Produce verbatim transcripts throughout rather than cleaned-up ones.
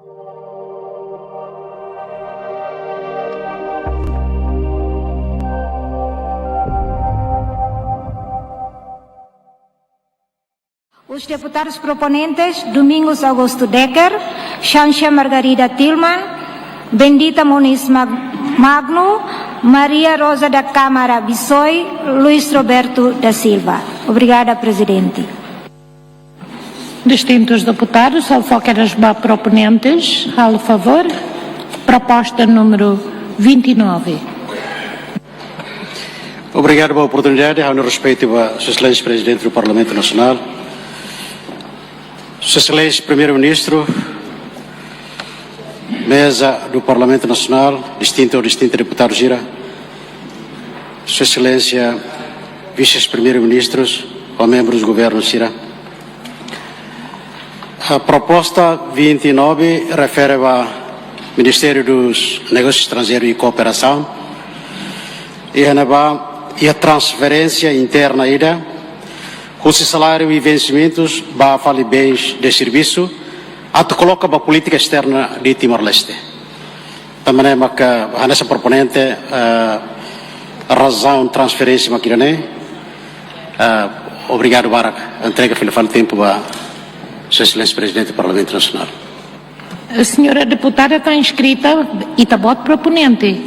Os deputados proponentes, Domingos Augusto Decker, Xanxa Margarida Tilman, Bendita Moniz Mag-, Magno, Maria Rosa da Câmara Bissoi, Luís Roberto da Silva. Obrigada, Presidente. Distintus deputadus, ha'u fó kedas ba proponentes, halo favór, proposta número vinte e nove. Obrigadu ba oportunidade, ha'u-nia respeitu ba Sua Exelénsia Prezidente do Parlamentu Nasionál, Sua Exelénsia Primeiru-Ministru, Meza do Parlamentu Nasionál, distintu, distinta deputadu sira, Sua Exelénsia Vise-Primeiru-Ministrus, ho membrus governu sira. A proposta vinte e nove refere ba Ministériu dos Negósius Estranjeirus e Kooperasaun, iha ne'ebá iha transferénsia interna ida, husi saláriu i vensimentus ba fali bens de servisu, atu koloka ba polítika esterna de Timor-Leste. Tanba ne'e maka hanesan proponente, eh, razaun transferénsia mak ida-ne'e. Eh, obrigadu barak. Entrega fila fali tempu ba Sua Exelénsia Prezidente Parlamentu Nasionál. Señora deputada está inscrita e está voto proponente.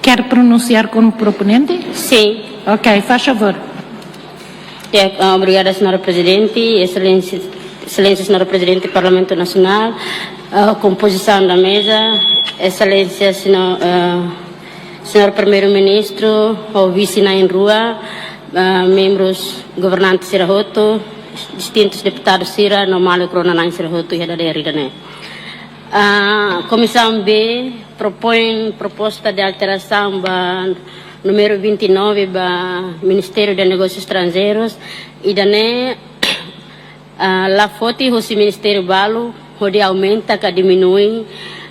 Quer pronunciar como proponente? Sim. Ok, faz favor. Ya, ah, obrigada, Señora Prezidente, Exelénsia, Exelénsia Señora Prezidente Parlamentu Nasionál, ah, kompozisaun da meza, Exelénsia Señor, ah, Señor Primeiru-Ministru, ho vise na'in-rua, ah, membrus governante sira hotu, distintus deputadu sira, no maluk rona-na'in sira hotu iha dadeer ida-ne'e. Ah, Komisaun B propoin proposta de alterasaun ba númeru vinte e nove ba Ministériu de Negósius Estranjeirus, ida-ne'e, ah, la foti husi ministériu balu, hodi aumenta ka diminui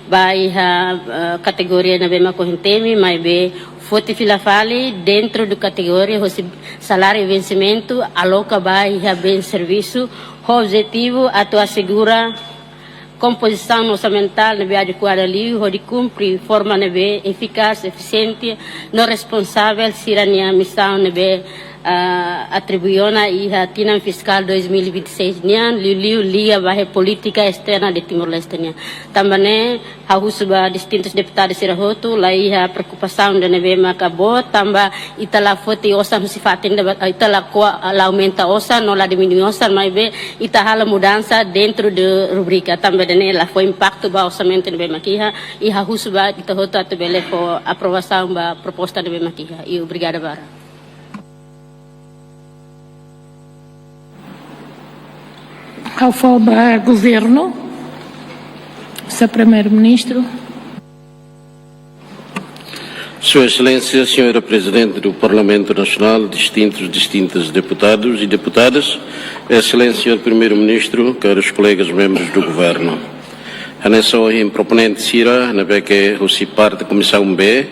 ba iha, ah, kategoria ne'ebé mak ohin temi, maibé foti fila fali dentro do kategoria husi saláriu vensimentu, aloka ba iha bens servisu, ho objetivu atu asegura kompozisaun orsamentál ne'ebé adekuada liu hodi kumpre forma ne'ebé efikás, efisiente, no responsavel sira-nia misaun ne'ebé, ah, atribui ona iha tinan fiskál dois mil e vinte e seis nian, liuliu liga ba iha polítika esterna de Timor-Leste nian. Tanba ne'e, ha'u husu ba distintus deputadu sira hotu, la iha preokupasaun ida ne'ebé maka boot, tanba ita la foti osan husi fatin ida ba, ita la ko'a, la aumenta osan, no la diminui osan, maibé ita halo mudansa dentro de rubrika, tanba ida-ne'e la fó impaktu ba orsamentu ne'ebé mak iha, i ha'u husu ba ita hotu atu bele fó aprovasaun ba proposta ne'ebé mak iha. I obrigada barak. Ha'u fó ba governu, Señór Primeiru-Ministru. Sua Exelénsia, Señora Prezidente do Parlamentu Nasionál, distintus, distintas deputadus i deputadas, Exelénsia Señór Primeiru-Ministru, karus kolegas membrus do Governu. Hanesan ohin proponente sira, ne'ebé ke husi parte Komisaun B,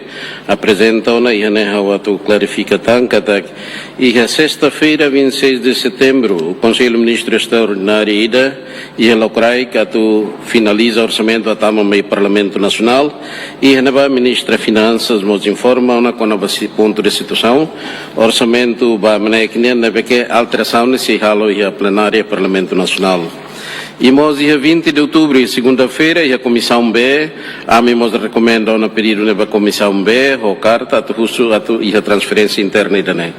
aprezenta ona, iha ne'e ha'u atu klarifika tan katak iha sesta-feira, vinte e seis de setembro, Konsellu Ministru Estraordináriu ida iha lokraik atu finaliza orsamentu atu tama mai Parlamentu Nasionál, iha ne'ebá Ministra Finansas mós informa ona kona-ba si-, pontu de situasaun orsamentu ba MNEK nian ne'ebé ke alterasaun ne'e sei halo iha plenária Parlamentu Nasionál. I mós iha vinte de outubro, segunda-feira, iha Komisaun B, ami mós rekomenda ona pedidu ne'e ba Komisaun B, ho karta atu husu atu iha transferénsia interna ida-ne'e.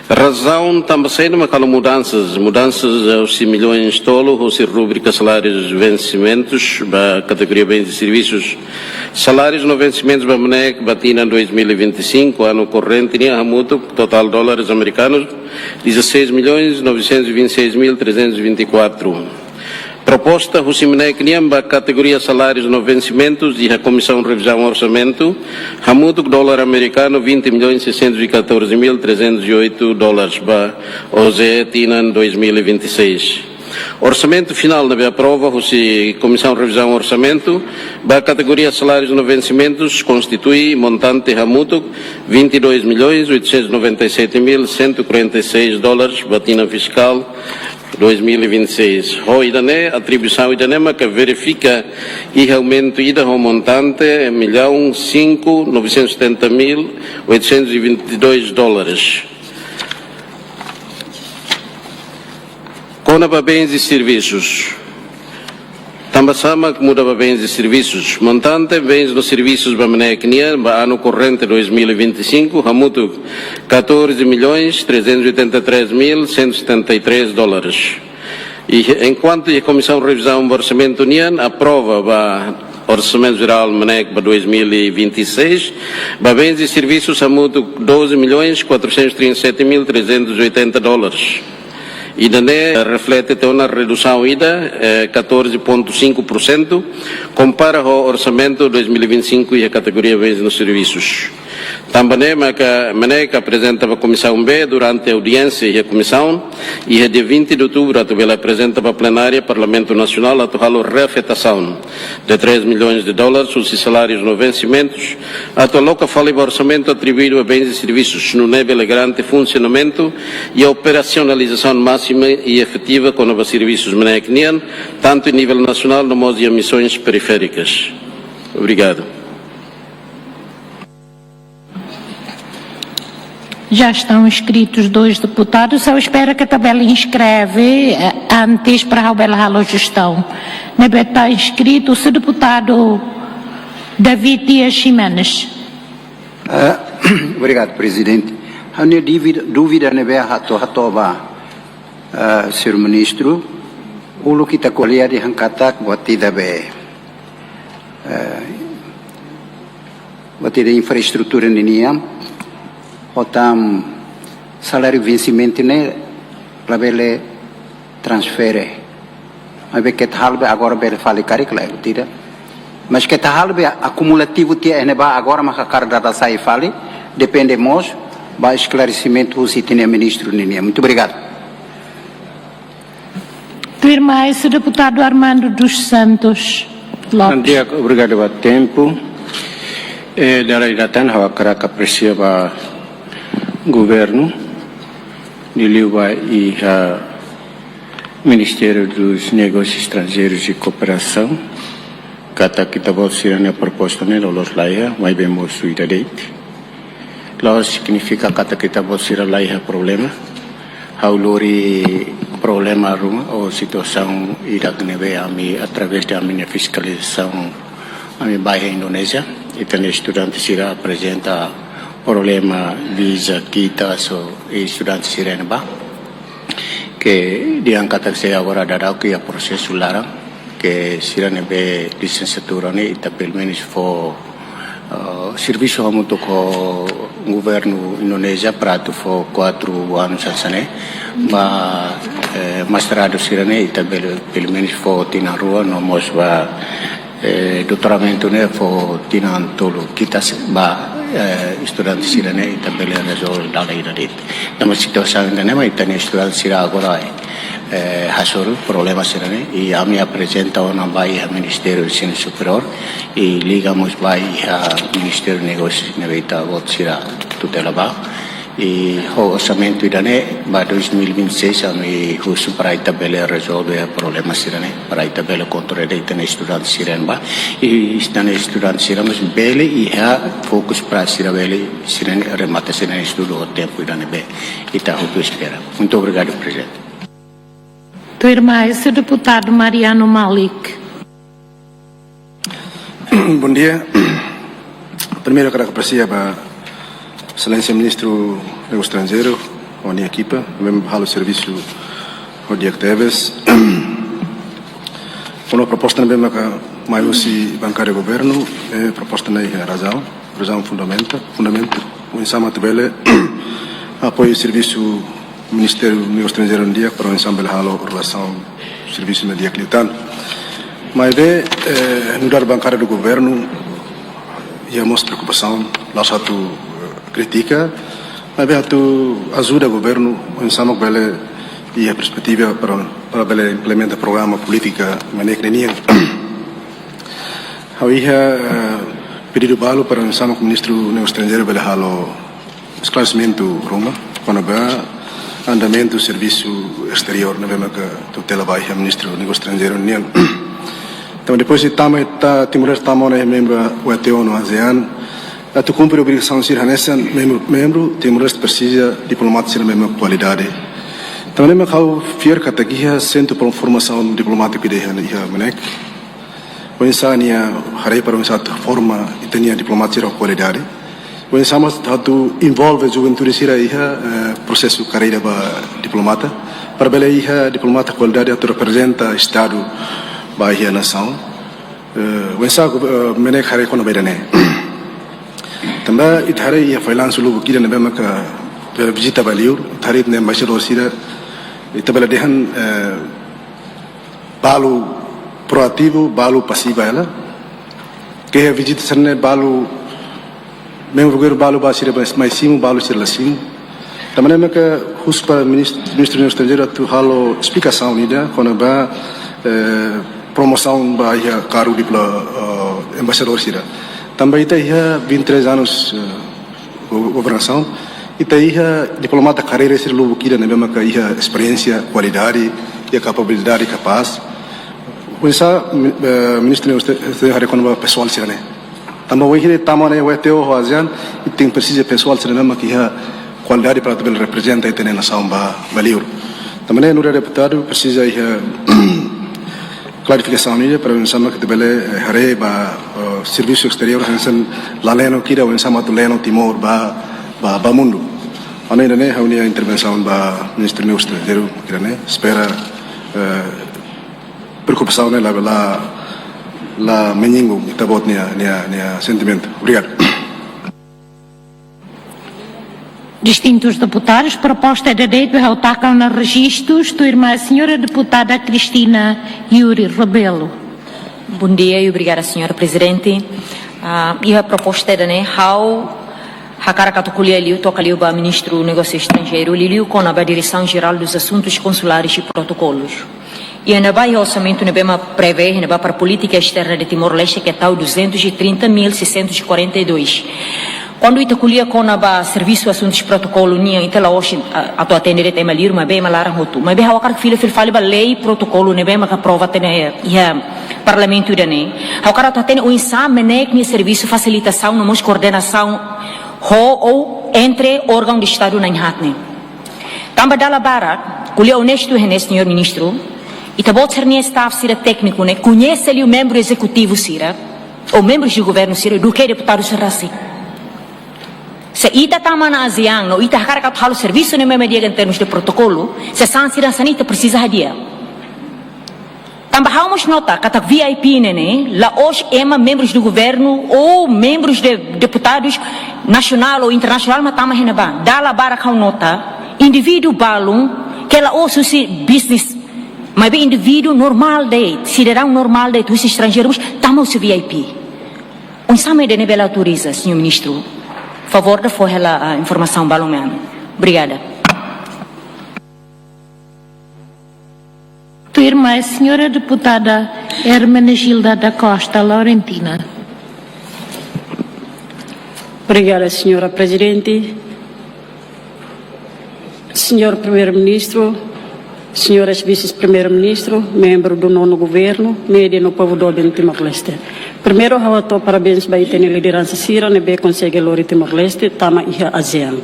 Razaun tanba saida mak halo mudansas, mudansas, eh, husi milhões tolu, husi rubrika salárius vensimentus, ba kategoria bens e serviços. Salárius no vensimentus ba MNEK, ba tinan dois mil e vinte e cinco, anu korrente nian, hamutuk, totál dólares amerikanus, dezasseis milhões novecentos e vinte e seis mil trezentos e vinte e quatro. Proposta husi MNEK nian ba kategoria salárius no vensimentus iha Komisaun Revizaun Orsamentu, hamutuk dólar amerikanu vinte milhões seiscentos e catorze mil trezentos e oito dólares ba O Z E tinan dois mil e vinte e seis. Orsamentu finál ne'ebé aprova husi Komisaun Revizaun Orsamentu ba kategoria salárius no vensimentus konstitui montante hamutuk vinte e dois milhões oitocentos e noventa e sete mil cento e quarenta e seis dólares ba tinan fiskál dois mil e vinte e seis. Ho ida-ne'e, atribuisaun ida-ne'e maka verifika iha aumentu ida ho montante millaun cinco novecentos setenta mil oitocentos e vinte e dois dólares. Kona-ba bens e serviços. Tanba sá mak muda ba bens e serviços? Montante bens no serviços ba MNEK nian ba anu korrente dois mil e vinte e cinco hamutuk catorze milhões trezentos e oitenta e três mil cento e setenta e três dólares. I enkuantu iha Komisaun Revizaun ba Orsamentu nian aprova ba Orsamentu Jerál MNEK ba dois mil e vinte e seis, ba bens e serviços hamutuk doze milhões quatrocentos trinta e sete mil trezentos e oitenta dólares. Ida-ne'e reflete tiha ona redusaun ida, eh, catorze ponto cinco por cento, kompara ho orsamentu dois mil e vinte e cinco iha kategoria bens no serviços. Tanba ne'e maka MNEK aprezenta ba Komisaun B durante audiénsia iha komisaun, iha dia vinte de outubro, atu bele aprezenta ba plenária Parlamentu Nasionál atu halo reafetasaun de três milhões de dólares husi salárius no vensimentus, atu aloka fali ba orsamentu atribuídu a bens e serviços, nune'e bele garante funsionamentu i operasionalizasaun másima i efetiva kona-ba serviçus MNEK nian, tantu iha nivel nasionál no mós iha misoens periférikas. Obrigadu. Já estão inscritos dois deputados, só espera que tabela inscreve, eh, antes para ha'u bele halo jestaun. Ne'ebé está inscrito o seu deputado David Dias Ximenes. Ah, obrigadu, Prezidente. Ha'u-nia dúvida, dúvida ne'ebé hato'o, hato'o ba, ah, señór Ministru, uluk ita ko'alia dehan katak buat ida be, eh, buat ida infraestrutura ninian, ho tan saláriu vensimentu ne'e labele transfere. Maibé keta halo be agora bele fali karik lae, buat ida. Mas keta halo be akumulativu tiha iha ne'ebá agora mak hakarak dada sai fali, depende mós ba esklaresimentu husi ita-nia ministru ninian. Muito obrigado. Tuirmai, señór deputado Armando dos Santos Lopes. Bom dia, obrigadu ba tempu. Eh, dala ida tan ha'u hakarak apresia ba governu, liuliu ba iha Ministério dos Negócios Estrangeiros e Cooperação, katak ita-boot sira-nia proposta ne'e loloos laiha, maibé mosu ida de'it. La'ós signifika katak ita-boot sira laiha problema. Ha'u lori problema ruma ou situasaun ida ne'ebé ami, através de ami-nia fiskalizasaun, ami bá iha Indonézia, ita-nia estudante sira aprezenta problema viza, kitas, ou estudante sira ne'ebá. Ke dehan katak sei agora daudauk iha prosesu laran, ke sira ne'ebé lisensiatura ne'e ita pelumenus fó, eh, servisu hamutuk ho governu Indonézia para atu fó kuatru anu hanesan ne'e. Ba, eh, mestradu sira ne'e ita bele pelumenus fó tinan rua no mós ba, eh, doutoramentu ne'e fó tinan tolu. Kitas ba, eh, estudante sira ne'e ita bele rezolve dala ida de'it. Tanba situasaun ida-ne'e mak ita-nia estudante sira agora, eh, hasoru problema sira-ne'e, i ami aprezenta ona ba iha Ministériu Ensinu Superiór, i liga mós ba iha Ministériu Negósius ne'ebé ita-boot sira tutela ba. I ho orsamentu ida-ne'e ba dois mil e vinte e seis ami husu para ita bele rezolve problema sira-ne'e, para ita bele kontrola ita-nia estudante sira-ne'e ba. I ita-nia estudante sira mós bele iha fokus para sira bele sira-ne'e remata sira-nia estudu ho tempu ida ne'ebé ita hotu espera. Muito obrigado, Prezidente. Tuirmai, señór deputado Mariano Malik. Bom dia. Primeiru, hakarak apresia ba Exelénsia Ministru Negósiu Estranjeiru ho nia ekipa, ne'ebé halo servisu ho di'ak tebes. Kona-ba proposta ne'ebé maka mai husi bankada governu, eh, proposta ne'e iha razaun, razaun fundamenta, fundamentu, oinsá mak atu bele apoiu servisu Ministériu Negósiu Estranjeiru nian di'ak para oinsá bele halo relasaun servisu ne'e di'ak liután. Maibé, eh, nu'udar bankada do governu, iha mós preokupasaun, la'ós atu, eh, kritika, maibé atu ajuda governu oinsá mak bele iha perspetiva para, para bele implementa programa polítika MNEK ninian. Ha'u iha, eh, pedidu balu para oinsá mak Ministru Negósiu Estranjeiru bele halo esklaresimentu ruma, kona-ba andamentu servisu exteriór ne'ebé maka tutela ba iha Ministru Negósiu Estranjeiru nian. Tanba depois de tama, ita Timor-Leste tama ona membru W T O no ASEAN, atu kumpre obrigasaun sira hanesan membru, membru Timor-Leste presiza diplomata sira ne'ebé mak kualidade. Tanba ne'e mak ha'u fiar katak iha sentru pro-, formasaun diplomátiku ida iha, iha MNEK. Oinsá nia haree para oinsá atu forma ita-nia diplomata sira ho kualidade. Oinsá mós atu envolve juventude sira iha, eh, prosesu karreira ba diplomata. Para bele iha diplomata kualidade atu reprezenta Estadu ba iha nasaun. Eh, oinsá, eh, MNEK haree kona-ba ida-ne'e. Tanba ita haree iha failansu lubuk ida ne'ebé maka, eh, vizita ba liur, ita haree ita-nia embaixadór sira, ita bele dehan, eh, balu proativu, balu pasivu hela. Ke iha vizita sira-ne'e balu, membru governu balu ba sira mai, mai simu, balu sira la simu. Tanba ne'e maka husu ba minist-, Ministru Negósiu Estranjeiru atu halo esplikasaun ida kona-ba, eh, promosaun ba iha kargu diplo-, eh, embaixadór sira. Tanba ita iha vinte e três anos, eh, go-, governasaun, ita iha diplomata karreira sira lubuk ida ne'ebé maka iha esperiénsia, kualidade, iha kapabilidade kapás. Oinsá, mi-, eh, Ministru Negósiu Estranjeiru haree kona-ba pesoál sira-ne'e. Tanba wainhira tama ona W T O ho ASEAN, ita presiza pesoál sira ne'ebé maka iha kualidade para atu bele reprezenta ita-nia nasaun ba, ba liur. Tanba ne'e, nu'udar deputadu presiza iha klarifikasaun ida para oinsá mak ita bele, eh, haree ba, eh, servisu exteriór hanesan lalenon ida, oinsá mak atu leno Timor ba, ba, ba mundu. Ha'u-nia ida-ne'e, ha'u-nia intervensaun ba Ministru Negósiu Estranjeiru ida-ne'e, espera, eh, preokupasaun ne'e la, la, la menyinggung ita-boot nia, nia, nia sentimentu. Obrigadu. Distintus deputadus, proposta ida de'it ha'u taka ona rejistus, tuirmai señora deputada Cristina Yuri Rebelo. Bom dia e obrigada, señora Presidente. Ah, iha proposta ida-ne'e, ha'u hakarak atu ko'alia liu, toka liu ba Ministru Negósiu Estranjeiru, liuliu kona-ba Diresaun Jerál dos Asuntus Konsulares e Protokolos. Iha ne'ebá iha orsamentu ne'ebé mak prevee, iha ne'ebá para polítika esterna de Timor-Leste, ke tau duzentos e trinta mil seiscentos e quarenta e dois. Kuandu ita ko'alia kona-ba servisu asuntus protokolu nian, ita la'ós, a, atu atende de'it ema liur, maibé ema laran hotu. Maibé ha'u hakarak fila fila fali ba lei protokolu ne'ebé maka aprova tiha ona iha Parlamentu ida-ne'e. Ha'u hakarak atu hatene oinsá MNEK nia servisu fasilitasaun no mós koordenasaun ho ou entre órgaun de Estadu na'in-haat ne'e. Tanba dala barak, ko'alia onestu iha ne'e, señór Ministru, ita-boot sira-nia staff sira tékniku ne'e koñese liu membru ezekutivu sira, ou membrus de governu sira, duké deputadu sira rasik. Se ita tama ona ASEAN, no ita hakarak atu halo servisu ne'ebé mak di'ak em termos de protokolu, sasán sira hanesan ne'e ita presiza hadi'a. Tanba ha'u mós nota katak V I P ne'e ne'e, la'ós ema membrus de governu ou membrus de deputadus nasionál ou internasionál mak tama iha ne'ebá. Dala barak ha'u nota indivíduu balun ke la'ós husi business, maibé indivíduu normál de'it, sidadaun normál de'it, husi estranjeiru mós tama husi V I P. Oinsá mak ida-ne'e bele autoriza, señór Ministru? Favór atu fó hela, ah, informasaun balun mai ami. Obrigada. Tuirmai, señora deputada Hermenegilda da Costa Laurentina. Obrigada, señora Presidente. Señór Primeiru-Ministru, señores Vises-Primeiru-Ministru, membru do nono governu, média no povu doben Timor-Leste. Primeiru, ha'u hato'o parabéns ba ita-nia lideransa sira ne'ebé konsege lori Timor-Leste tama iha ASEAN.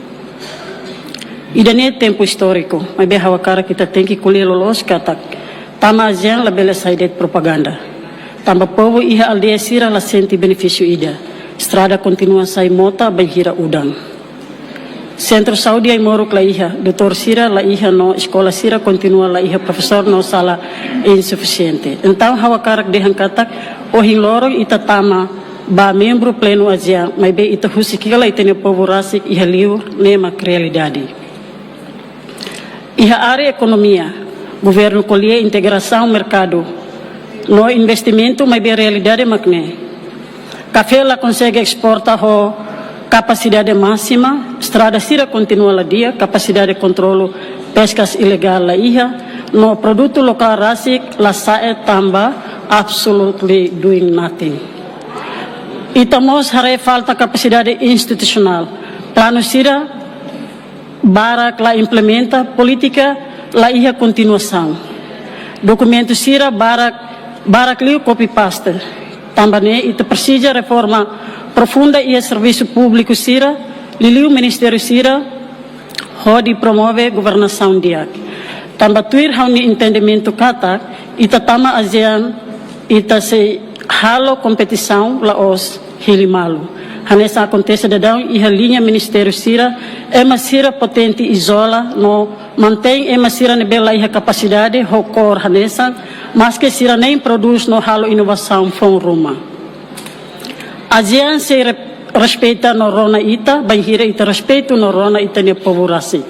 Ida-ne'e tempu istóriku, maibé ha'u hakarak ita tenke ko'alia loloos katak tama ASEAN labele sai de'it propaganda. Tanba povu iha aldeia sira la sente benefísiu ida. Estrada kontinua sai mota bainhira udan. Sentru saúde ai-moruk la iha, doutór sira la iha no eskola sira kontinua la iha profesór no sala insufisiente. Entaun, ha'u hakarak dehan katak ohin loron ita tama ba membru plenu ASEAN, maibé ita husik hela ita-nia povu rasik iha liur, ne'e mak realidade. Iha área ekonomia, governu ko'alia integrasaun merkadu no investimentu, maibé realidade mak ne'e. Kafé la konsege esporta ho kapasidade másima, estrada sira kontinua la di'ak, kapasidade kontrolu peskas ilegál la iha, no produtu lokál rasik la sa'e tanba absolutely doing nothing. Ita mós haree falta kapasidade institusionál. Planu sira barak la implementa, polítika la iha kontinuasaun. Dokumentu sira barak, barak liu copy paste. Tanba ne'e ita presiza reforma profunda iha servisu públiku sira, liuliu ministériu sira, hodi promove governasaun di'ak. Tanba tuir ha'u-nia entendimentu katak, ita tama ASEAN, ita sei halo kompetisaun la'ós hili malu. Hanesan akontese daudaun iha liña ministériu sira, ema sira potente izola no mantein ema sira ne'ebé la iha kapasidade ho kór hanesan, maske sira nein prodús no halo inovasaun foun ruma. ASEAN sei re-, respeita no rona ita, bainhira ita respeitu no rona ita-nia povu rasik.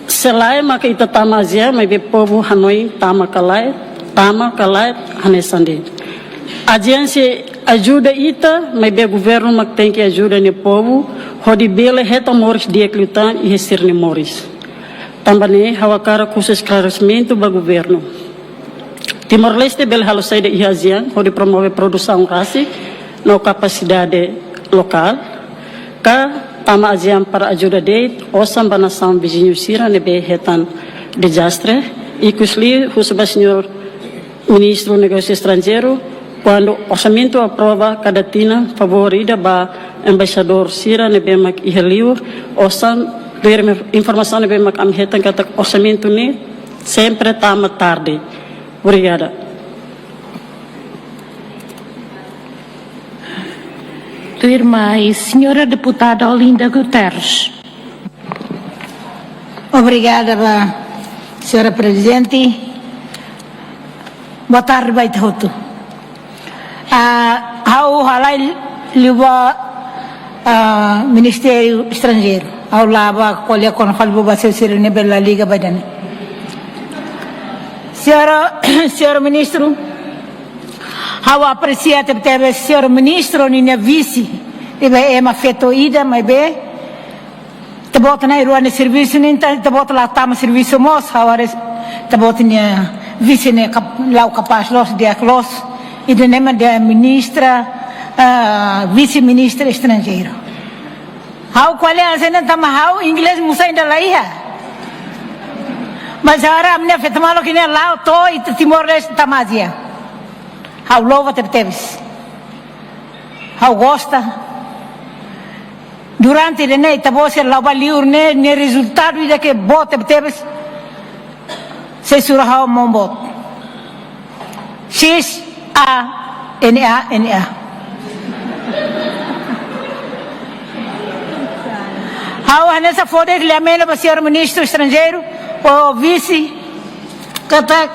Se lae maka ita tama ASEAN, maibé povu hanoin tama ka lae, tama ka lae, hanesan de'it. ASEAN sei ajuda ita, maibé governu mak tenke ajuda nia povu, hodi bele hetan moris di'ak liután iha sira-nia moris. Tanba ne'e, ha'u hakarak husu esklaresimentu ba governu. Timor-Leste bele halo saida iha ASEAN, hodi promove produsaun rasik no kapasidade lokál. Ka tama ASEAN para ajuda de'it, osan ba nasaun viziñu sira ne'ebé hetan dezastre. Ikusliu husu ba señór Ministru Negósiu Estranjeiru, kuandu orsamentu aprova kada tinan, favór ida ba embaixadór sira ne'ebé mak iha liur, osan, tuir informasaun ne'ebé mak ami hetan katak orsamentu ne'e sempre tama tarde. Obrigada. Tuirmai, señora deputada Olinda Guterres. Obrigada ba señora Prezidente. Boa tarde ba ita hotu. Ah, ha'u halai liu ba, ah, Ministériu Estranjeiru. Ha'u la bá ko'alia kona-ba fali buat sira ne'ebé la liga ba ida-ne'e. Señora, señora Ministru, ha'u apresia tebetebes señora Ministru ninia vise, ne'ebé ema feto ida, maibé ita-boot na'in-rua nia servisu ne'e, ita, ita-boot la tama servisu mós, ha'u haree ita-boot nia vise ne'e kap-, la'o kapás loos, di'ak loos. Ida-ne'e mak dehan ministra, ah, vise-ministra estranjeiru. Ha'u ko'alia hanesan ne'e tanba ha'u inglés mós ainda la iha. Mas agora ami-nia feto maluk ne'e la'o to'o ita Timor-Leste tama ASEAN. Ha'u louva tebetebes. Ha'u gosta. Durante ida-ne'e ita-boot sira la'o ba liur ne'e, nia rezultadu ida ke boot tebetebes. Sei sura ha'u maun boot. Sis A N A N A. Ha'u hanesan fó de'it lia-menon ba señór Ministru Estranjeiru, ou vise, katak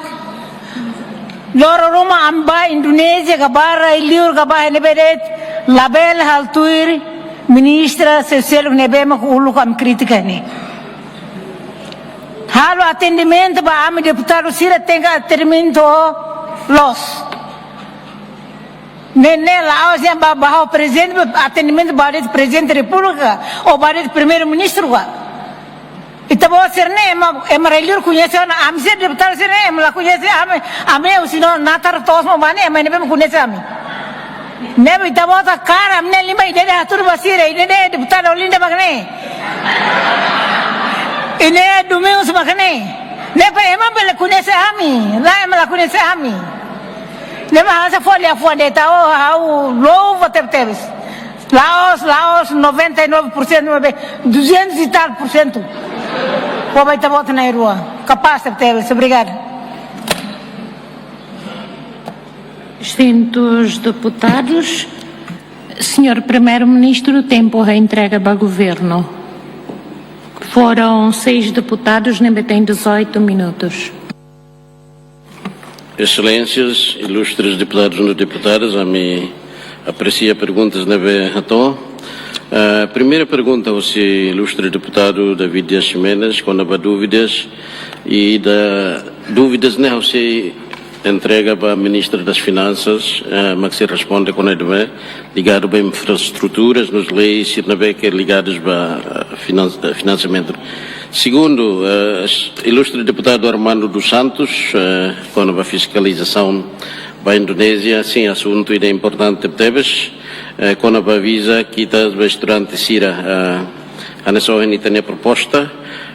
loron ruma ami bá Indonézia, ka bá rai-liur, ka bá iha ne'ebé de'it, labele halo tuir ministra sira seluk ne'ebé mak uluk ami kritika ne'e. Halo atendimentu ba ami deputadu sira tenke atendimentu loos. Ne'e, ne'e la'ós dehan ba, ba ha'u prezidente, atendimentu ba de'it Prezidente Repúblika, ou ba de'it Primeiru-Ministru ka. Ita-boot sira ne'e ema, ema rai-liur koñese ona, ami sira deputadu sira ne'e ema la koñese ami, ami husi natar to'os mak bá ne'e, ema ne'ebé mak koñese ami. Ne'ebé ita-boot hakarak ami-nia liman ida-idak hatudu ba sira, ida-ne'e deputada Olinda mak ne'e. Ida-ne'e Domingos mak ne'e. Ne'ebé ema bele koñese ami, lae ema la koñese ami. Ne'ebé hanesan fó lia-fuan de'it, ha'u, ha'u louva tebetebes. La'ós, la'ós noventa e nove por cento, maibé duzentos e tal por cento. Fó ba ita-boot na'in-rua. Kapás tebetebes, obrigada. Distintos deputados. Senhor Primeiro-Ministro, tempu entrega ba governu. Foram seis deputados, ne'ebé tem dezoito minutos. Exelénsias, ilustres deputadus no deputadas, ami apresia perguntas ne'ebé hato'o. Ah, primeira pergunta, husi ilustre deputadu David Dias Ximenes, kona-ba dúvidas, i ida dúvidas ne'e ha'u sei entrega ba Ministra das Finansas, eh, mak sei responde kona-ba ida-ne'e, ligadu ba infraestruturas, no leis sira ne'ebé ke ligadus ba, eh, finan-, eh, finansiamentu. Segundu, eh, ilustre deputadu Armando dos Santos, eh, kona-ba fiskalizasaun ba Indonézia, sin, asuntu ida importante tebes, eh, kona-ba viza ki'ik ba estudante sira, eh, Hanesan ohin ita-nia proposta,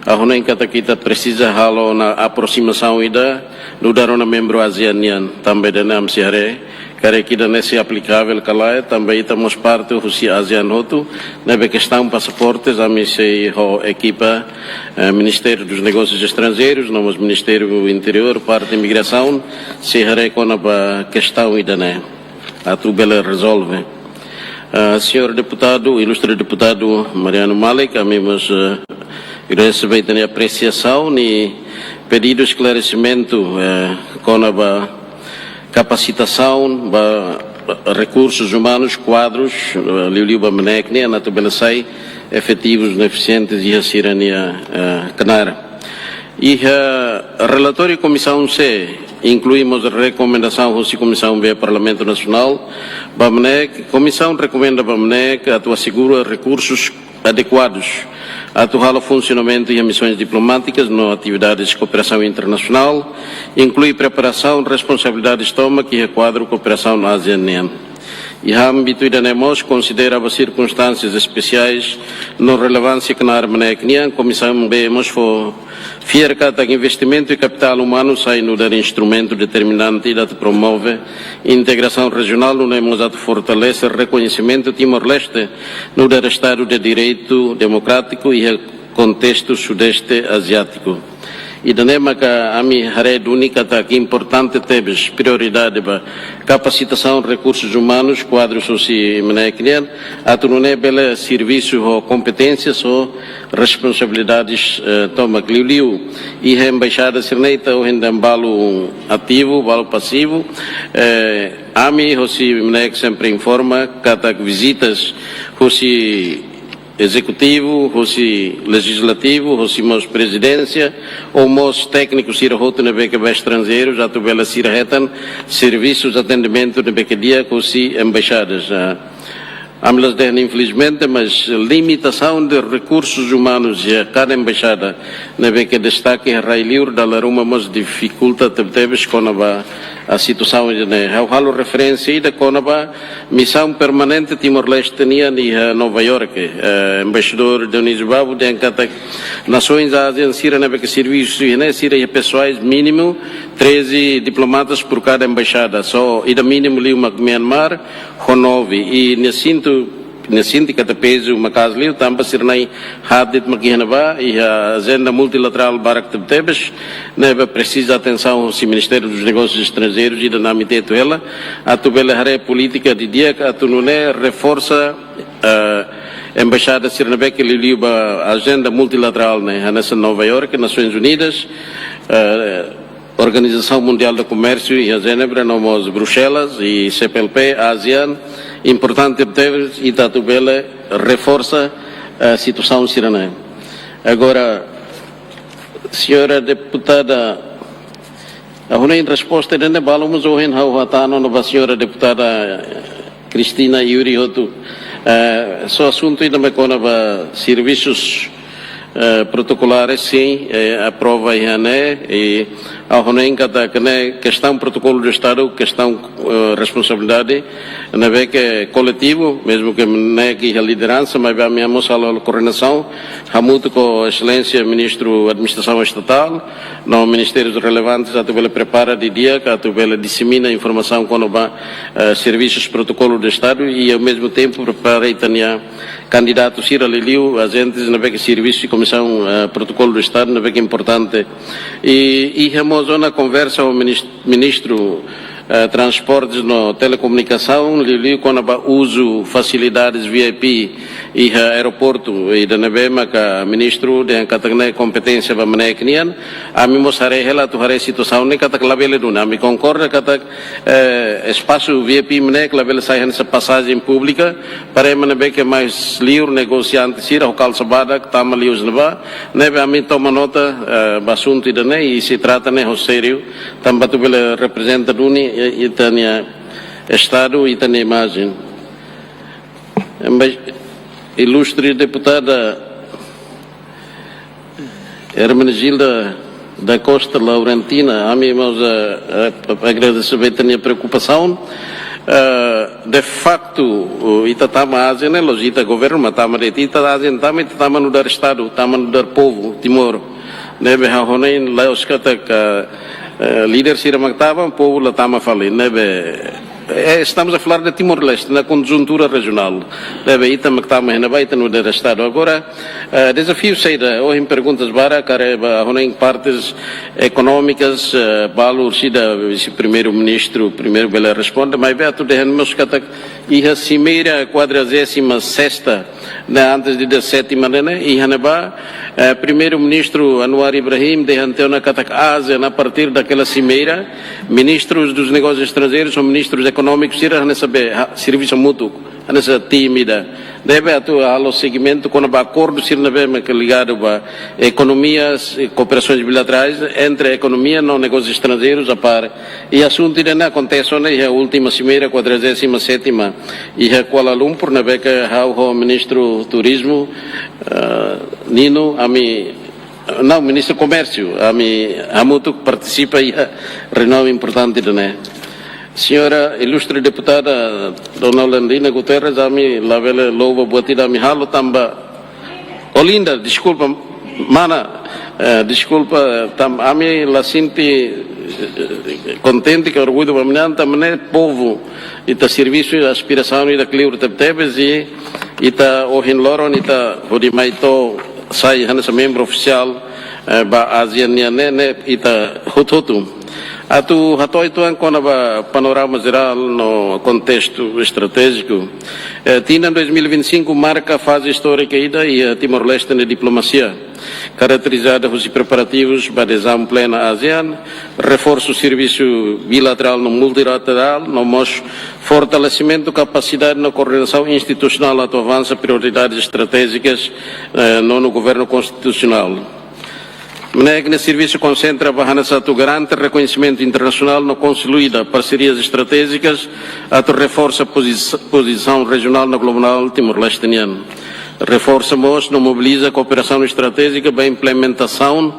ha'u hanoin katak ita presiza halo ona aproximasaun ida nu'udar ona membru ASEAN nian, tanba ida-ne'e ami sei haree karik ida-ne'e sei aplikavel ka lae, tanba ita mós parte husi ASEAN hotu, ne'ebé kestaun pasaportes ami sei ho ekipa, eh, Ministério dos Negócios Estrangeiros, no mós Ministério Interior, parte Imigrasaun, sei haree kona-ba kestaun ida-ne'e atu bele rezolve. Ah, señór deputadu, ilustre deputadu Mariano Malik, ami mós, eh, agradese ba ita-nia apresiasaun i pedidu esklaresimentu, eh, kona-ba kapasitasaun ba rekursus umanus, kuadrus, eh, liuliu ba MNEK nian atu bele sai efetivus no efisientes iha sira-nia, eh, knaar. Iha relatóriu Komisaun C, inklui mós rekomendasaun husi Komisaun B Parlamentu Nasionál ba MNEK, Komisaun rekomenda ba MNEK atu asegura rekursus adekuadus atu halo funsionamentu iha misoens diplomátikas no atividades kooperasaun internasionál, inklui preparasaun responsabilidades tomak iha kuadru kooperasaun ASEAN nian. Iha ámbitu ida-ne'e mós, konsidera ba sirkunstánsias espesiais no relevánsia knaar MNEK nian, Komisaun B mós fó fiar katak investimentu iha kapitál umanu sai nu'udar instrumentu determinante ida atu promove integrasaun rejionál, nune'e mós atu fortalese rekoñesimentu Timor-Leste nu'udar Estadu de Direitu Demokrátiku iha kontestu Sudeste Aziátiku. Ida-ne'e maka ami haree duni katak importante tebes, prioridade ba kapasitasaun rekursus umanus, kuadrus husi MNEK nian, atu nune'e bele servisu ho kompeténsias no responsabilidades, eh, tomak, liuliu iha embaixada sira-ne'e ita ohin dehan balu ativu, balu pasivu. Eh, ami husi MNEK sempre informa katak vizitas husi ezekutivu, husi lejizlativu, husi mós prezidénsia, ou mós tékniku sira hotu ne'ebé ke ba estranjeirus, atu bele sira hetan servisus atendimentu ne'ebé ke di'ak husi embaixadas. Ah, ami la dehan infelizmente, mas limitasaun de rekursus umanus iha kada embaixada ne'ebé ke destake iha rai-liur dala ruma mós difikulta tebetebes kona-ba situasaun ida-ne'e. Ha'u halo referénsia ida kona-ba misaun permanente Timor-Leste nian iha Nova Iorke. Eh, Embaixadór Dionísio Babo dehan katak nasoens ASEAN sira ne'ebé ke servisu iha ne'e, sira iha pesoais mínimu treze diplomatas por cada embaixada. Só ida mínimu liu mak Myanmar, ho nove. I nia sente, nia sente katak pezu maka'as liu, tanba sira na'in-haat de'it mak iha ne'ebá, iha ajenda multilaterál barak tebetebes, ne'ebé presiza atensaun husi Ministériu dos Negósius Estranjeirus, ida-ne'e ami tetu hela, atu bele haree polítika didi'ak, atu nune'e reforsa, eh, embaixada sira ne'ebé ke liuliu ba ajenda multilaterál ne'e, hanesan Nova Iorke, Nasoins Unidas, eh, Organizasaun Mundiál de Komérsiu iha Jenebra, no mós Bruxelas, i CPLP, ASEAN, importante tebes ita atu bele reforsa, eh, situasaun sira-ne'e. Agora, señora deputada, ha'u hanoin resposta ida-ne'e balu mós ohin ha'u hatán ona ba señora deputada Cristina Yuri hotu. Eh, só asuntu ida mak kona-ba servisus, eh, protokolares, sin, eh, aprova iha ne'e, i ha'u hanoin katak ne'e kestaun protokolu de Estadu, kestaun, eh, responsabilidade ne'ebé ke koletivu, mezmu ke MNEK iha lideransa, maibé ami mós halo koordenasaun hamutuk ho Exelénsia Ministru Administrasaun Estatál, no ministérius relevantes atu bele prepara didi'ak, atu bele disemina informasaun kona-ba, eh, servisus protokolu de Estadu i, ao mesmo tempo, prepara ita-nia kandidatu sira liuliu, ajentes ne'ebé ke servisu iha Komisaun, eh, Protokolu de Estadu, ne'ebé ke importante. I, i iha mós ona konversa ho minis-, Ministru, eh, Transportes no Telekomunikasaun, liuliu kona-ba uzu fasilidades V I P iha aeroportu, ida ne'ebé maka ministru dehan katak ne'e kompeténsia ba MNEK nian, ami mós haree hela atu haree situasaun ne'e katak labele duni. Ami konkorda katak, eh, espasu V I P MNEK labele sai hanesan pasajen públika, para ema ne'ebé ke mais liur negosiante sira ho kalsa badak tama liu iha ne'ebá, ne'ebé ami toma nota, eh, ba asuntu ida-ne'e i sei trata ne'e ho sériu, tanba atu bele reprezenta duni, eh, ita-nia Estadu, ita-nia imajen. Emba-, ilustre deputada Hermenegilda da Costa Laurentina, ami mós, eh, eh, agradese ba ita-nia preokupasaun. Eh, de facto, o, ita tama ASEAN ne'e la'ós ita governu mak tama de'it, ita ASEAN tama, ita tama nu'udar Estadu, tama nu'udar povu Timor. Ne'ebé ha'u hanoin la'ós katak, eh, líder sira mak tama, povu la tama fali. Ne'ebé, eh, estamos a falar de Timor-Leste, na conjuntura regional. Ne'ebé ita mak tama iha ne'ebá, ita nu'udar Estadu. Agora, eh, dezafiu saida, ohin perguntas barak, karik ba ha'u hanoin partes ekonómikas, eh, balu sira vise-primeiru-ministru, primeiru bele responde, maibé atu dehan mós katak iha simeira quadragésima sexta, ne'e antes de dia sétima ne'e, iha ne'ebá, eh, primeiru-ministru Anwar Ibrahim dehan tiha ona katak ASEAN, a partir daquela cimeira, ministros dos negócios estrangeiros ou ministros económicos sira hanesan be, ha, servisu hamutuk, hanesan tim ida. Ne'ebé atu halo seguimentu kona-ba akordu sira ne'ebé mak ligadu ba ekonomia, kooperações bilaterais entre ekonomia no negócios estrangeiros, a par. I asuntu ida-ne'e akontese ona iha última simeira quadragésima sétima iha Kuala Lumpur, ne'ebé ke ha'u ho ministru turizmu, eh, Nino, ami, não, ministru komérsiu, ami hamutuk partisipa iha reuniaun importante ida-ne'e. Señora ilustre deputada Dona Landina Guterres, ami labele louva buat ida ami halo tanba Olinda, deskulpa, mana, eh, deskulpa, tam, ami la sente, eh, kontente ka orgullu ba ami-nia an, tanba ne'e povu, ita servisu, aspirasaun ida kleur tebetebes, i ita ohin loron ita hodi mai to'o sai hanesan membru ofisiál, eh, ba ASEAN nian ne'e, ne'e ita hotu-hotu. Atu hato'o uitoan kona-ba panorama jerál no kontestu estratéjiku. Eh, tinan dois mil e vinte e cinco marka faze istórika ida iha Timor-Leste nia diplomasia, karakterizada husi preparativus ba adezaun plena ASEAN, reforsu servisu bilaterál no multilaterál, no mós fortalesimentu kapasidade no koordenasaun institusionál atu avansa prioridades estratéjikas, eh, nonu governu konstitusionál. MNEK nia servisu konsentra ba hanesan atu garante rekoñesimentu internasionál no konsolida parserias estratéjikas atu reforsa posi-, pozisaun rejionál no globál Timor-Leste nian. Reforsa mós no mobiliza kooperasaun estratéjika ba implementasaun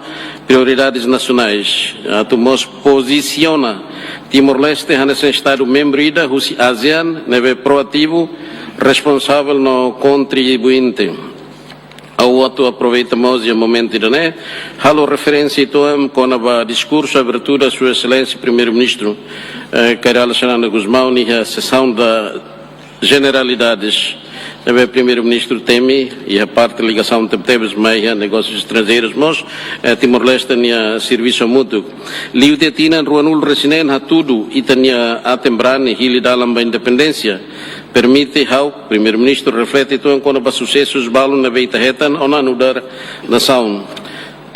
prioridades nasionais. Atu mós pozisiona Timor-Leste hanesan Estadu membru ida husi ASEAN ne'ebé proativu, responsavel no kontribuinte. Ha'u atu aproveita mós iha momentu ida-ne'e halo referénsia uitoan kona-ba diskursu abertura Sua Exelénsia Primeiru-Ministru, eh, Kay Rala Xanana Gusmão, iha sesaun da Generalidades, ne'ebé Primeiru-Ministru temi, iha parte ligasaun tebetebes mai iha negósius estranjeirus mós, eh, Timor-Leste nia servisu hamutuk. Liu tiha tinan ruanulu-resin-neen hatudu ita-nia aten-brani hili dalan ba independénsia, permite ha'u, Primeiru-Ministru, reflete uitoan kona-ba susesus balu ne'ebé ita hetan ona nu'udar nasaun.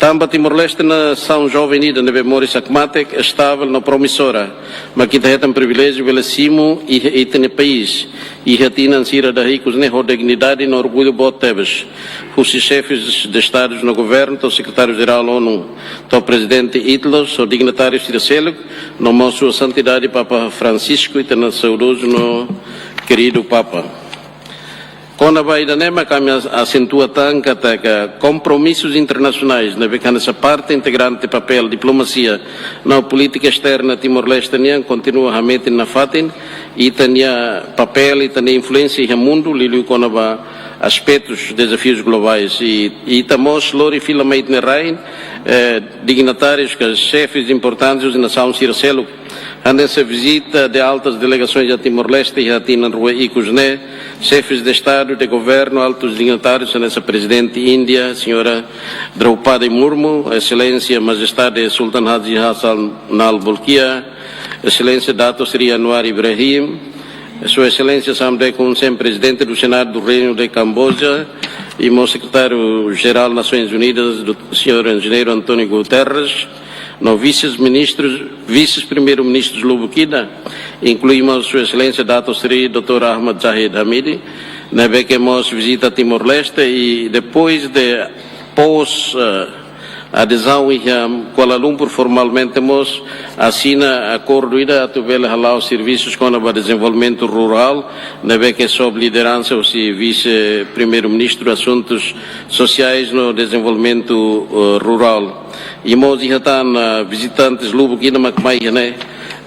Tanba Timor-Leste nasaun joven ida ne'ebé moris hakmatek, estavel no promissora, mak ita hetan priviléjiu bele simu iha ita-nia país iha tinan sira dahuluk ne'e ho dignidade no orgullu boot tebes. Husi xefes de Estadus no Governu, to'o Sekretáriu-Jerál ONU, to'o Prezidente Hitler, to'o dignitáriu sira seluk, no mós Sua Santidade Papa Francisco, ita-nia saudozu no keridu Papa. Kona-ba ida-ne'e mak ami as-, asentua tan katak kompromisus internasionais ne'ebé hanesan parte integrante papél diplomasia no polítika esterna Timor-Leste nian kontinua hametin nafatin, ita-nia papél, ita-nia influénsia iha mundu, liuliu kona-ba aspetus dezafius globais. I, i ita mós lori fila mai ita-nia rain, eh, dignitárius ka xefes importantes husi nasaun sira seluk. Hanesan vizita de altas delegações a Timor-Leste iha tinan rua ikus ne'e, xefes de Estadu, de Governu, altus dignitárius, hanesan Prezidente Índia, Señora Droupadi Murmu, Exelénsia Majestade Sultan Haji Hassanal Bolkiah, Exelénsia Dato Seri Anwar Ibrahim, Sua Exelénsia Samdech Hun Sen, Prezidente do Senado do Reino de Camboja, i mós Sekretáriu-Jerál Nasoins Unidas, do Señór Enjeñeiru António Guterres, no vises-ministrus, vises-primeiru-ministrus lubuk ida, inklui mós Sua Exelénsia Dato Seri Doutór Ahmad Zahid Hamidi, ne'ebé ke mós vizita Timor-Leste i depois de pós, eh, adezaun iha Kuala Lumpur formalmente mós asina akordu ida atu bele hala'o servisus kona-ba dezenvolvimentu rurál, ne'ebé ke sob lideransa husi Vise-Primeiru-Ministru Asuntus Sosiais no Dezenvolvimentu, eh, Rurál. I mós iha tan, eh, vizitantes lubuk ida mak mai iha ne'e,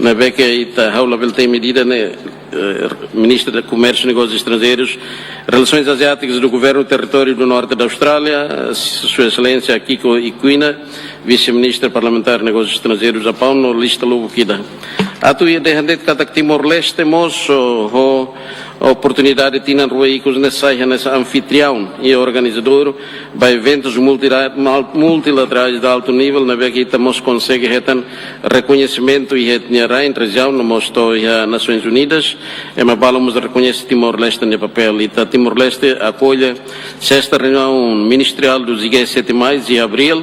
ne'ebé ke ita ha'u labele temi ida-ne'e, eh, Ministra de Comércio e Negócios Estrangeiros, Relações Asiáticas do Governo Território do Norte da Austrália, Sua Excelência Kiko Ikwina, Vice-Ministra Parlamentar Negócios Estrangeiros Japão, no lista lubuk ida. Atu iha dehan de'it katak Timor-Leste mós ho, ho oportunidade tinan rua ikus ne'e sai hanesan anfitriaun i organizadór ba eventus multira-, mal-, multilaterais de alto nível, ne'ebé ke ita mós konsege hetan rekoñesimentu iha ita-nia rain, rejiaun, no mós to'o iha Nasoins Unidas, ema balu mós rekoñese Timor-Leste nia papél. Ita Timor-Leste akolle sesta reuniaun ministeriál dos G sete mais iha abríl,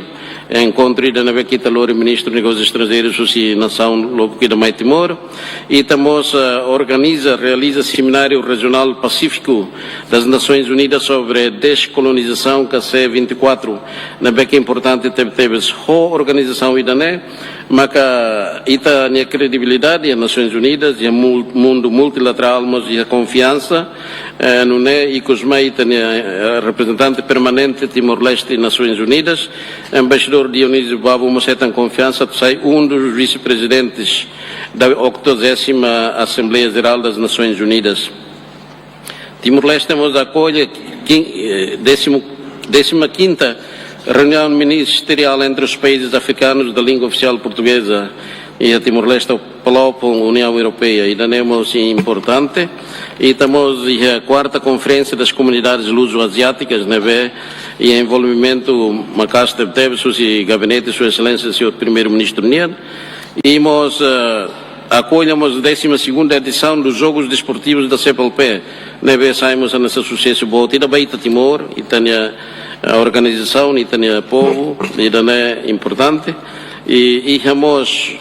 enkontru ida ne'ebé ke ita lori Ministru Negósius Estranjeirus husi nasaun lubuk ida mai Timor. Ita mós, eh, organiza, realiza Semináriu Rejionál Pasífiku das Nasoins Unidas sobre Deskolonizasaun, ka C vinte e quatro, ne'ebé ke importante tebetebes. Ho organizasaun ida-ne'e, maka ita-nia kredibilidade iha Nasoins Unidas, iha mul-, mundu multilaterál, mós iha konfiansa, eh, nune'e ikus mai ita-nia, eh, reprezentante permanente Timor-Leste Nasoins Unidas, Embaixadór Dionísio Babo, mós hetan konfiansa atu sai um dos vice-presidentes da octogésima Assembleia Geral das Nações Unidas. Timor-Leste mós akolle quin-, eh, décimo, décima quinta reunião ministerial entre os países africanos da língua oficial portuguesa iha Timor-Leste, PALOP, União Europeia. Ida-ne'e mós importante. Ita mós iha kuarta Conferência das Comunidades Luso-Asiáticas, ne'ebé iha envolvimentu maka'as tebetebes husi gabinete Sua Excelência Señór Primeiru-Ministru nian. I mós, eh, akolle mós décima segunda edição dos Jogos Desportivos da CPLP, ne'ebé sai mós hanesan susesu boot ida ba ita Timor, ita-nia, eh, organizasaun, ita-nia povu, ida-ne'e importante. I, i iha mós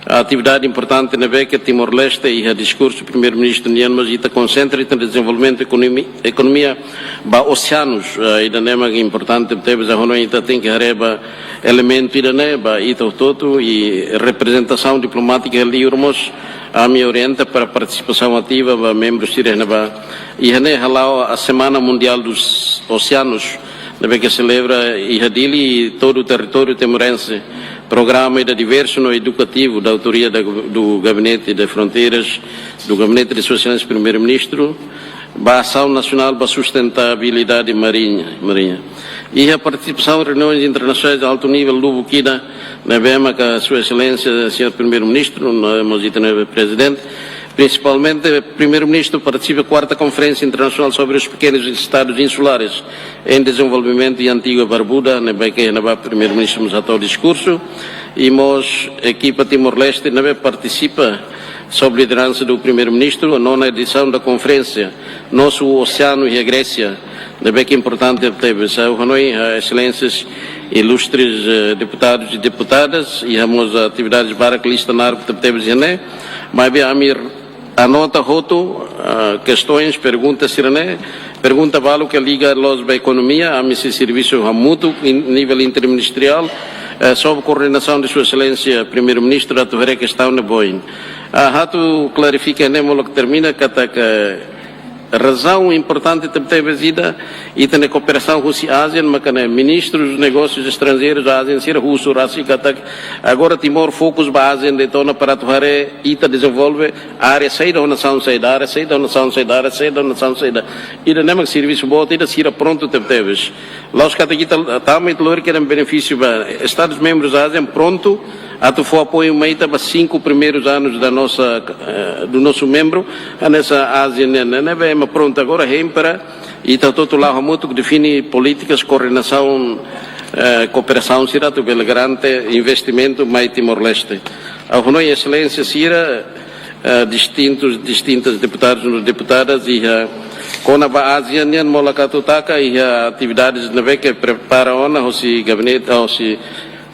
atividade importante ne'ebé ke Timor-Leste iha diskursu Primeiru-Ministru nian, mós ita konsentra ita dezenvolvimentu ekonomi-, ekonomia ba oseanus, eh, ida-ne'e mak importante tebes. Ha'u hanoin ita tenke haree ba elementu ida-ne'e ba ita hotu-hotu i reprezentasaun diplomátika iha liur mós ami orienta para partisipasaun ativa ba membru sira ne'ebá. Iha ne'e hala'o a Semana Mundial dos Oceanos, ne'ebé ke selebra iha Dili i todo o território timorense. Programa ida diversu no edukativu da autoria da, do Gabinete de Fronteiras, do Gabinete de Sua Excelência Primeiru-Ministru, ba asaun nasionál ba sustentabilidade marinha, marinha. Iha partisipasaun reuniões internacionais de alto nível lubuk ida, ne'ebé maka Sua Excelência Señór Primeiru-Ministru, no mós ita-nia Prezidente, principalmente Primeiru-Ministru partisipa kuarta Conferência Internacional sobre os Pequenos Estados Insulares em Desenvolvimento em Antigua Barbuda, ne'ebé ke ne'ebá Primeiru-Ministru mós hato'o diskursu, i mós ekipa Timor-Leste ne'ebé partisipa sob lideransa do Primeiru-Ministru, a nona edição da conferência Nosso Oceano e a Grécia, ne'ebé ke importante tebes. Ha'u hanoin, eh, excelências, ilustres, eh, deputados e deputadas, iha mós atividades barak lista naruk tebes iha ne'e, maibé ami anota hotu, ah, kestaun, pergunta sira-ne'e, pergunta balu ke liga loos ba ekonomia, ami sei servisu hamutuk iha nivel interministeriál, eh, sob koordenasaun de Sua Excelência Primeiru-Ministru atu haree kestaun ne'e ba oin. Ah, atu klarifika ne'e molok termina katak razaun importante tebetebes ida, ita-nia kooperasaun husi ASEAN, maka ne'e Ministrus Negósius Estranjeirus ASEAN sira husu rasik katak agora Timor fokus ba ASEAN de'it ona para atu haree ita dezenvolve área saida ho nasaun saida, área saida ho nasaun saida, área saida ho nasaun saida. Ida-ne'e mak servisu boot ida, sira prontu tebetebes. La'ós katak ita tama ita lori kedan benefísiu ba Estadus membrus ASEAN prontu atu fó apoiu mai ita ba cinco primeiros anos da nossa, eh, do nosso membro, hanesan ASEAN ne'e, ne'ebé ema prontu agora hein para ita hotu-hotu la'o hamutuk define polítikas, koordenasaun, eh, kooperasaun sira atu bele garante investimentu mai Timor-Leste. Ha'u hanoin exelénsia sira, eh, distintus, distintas deputadas no deputadas iha kona-ba ASEAN nian molok atu taka iha atividades ne'ebé ke prepara ona hosi gabinete, hosi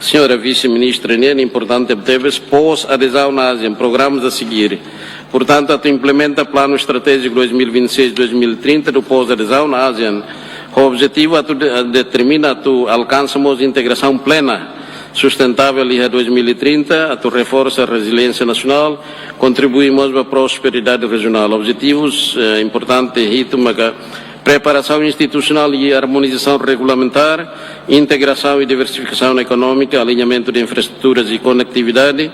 señora vise-ministra nian, importante tebes pós adezaun na ASEAN, programas a seguir. Portantu, atu implementa Plano Estratégico dois mil e vinte e seis, dois mil e trinta do pós-adezaun na ASEAN, ho objetivu atu de-, determina atu alkansa mós integrasaun plena sustentável iha dois mil e trinta, atu reforsa reziliénsia nasionál, kontribui mós ba prosperidade rejionál. Objetivus, eh, importante hitu maka preparasaun institusionál i armonizasaun regulamentár, integrasaun i diversifikasaun ekonómika, aliñamentu de infraestruturas i konektividade,